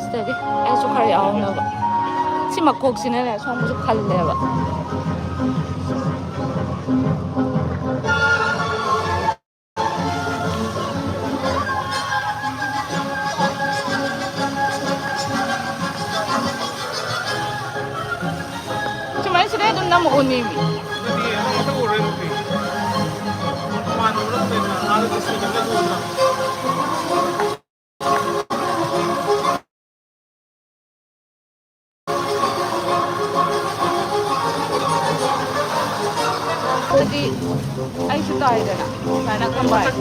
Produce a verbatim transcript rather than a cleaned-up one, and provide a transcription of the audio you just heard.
ꯁꯤꯗꯗꯤ ꯑꯩꯁꯨ ꯈꯔ ꯌꯥꯎꯅꯕ꯫ ꯁꯤ ꯃꯀꯣꯛꯁꯤꯅꯅꯦ ꯁꯣꯝꯕꯁꯨ ꯈꯜꯂꯦꯕ꯫ ꯁꯨꯃꯥꯏꯅ ꯁꯤꯗꯩ ꯑꯗꯨꯝ ꯅꯝꯃꯛꯑꯣ, ꯅꯦꯃꯤ꯫ ꯑꯗꯨꯗꯤ ꯑꯩꯁꯨ ꯇꯥꯏꯗꯅ ꯁꯨꯃꯥꯏꯅ ꯀꯝꯕꯥꯏꯟ꯫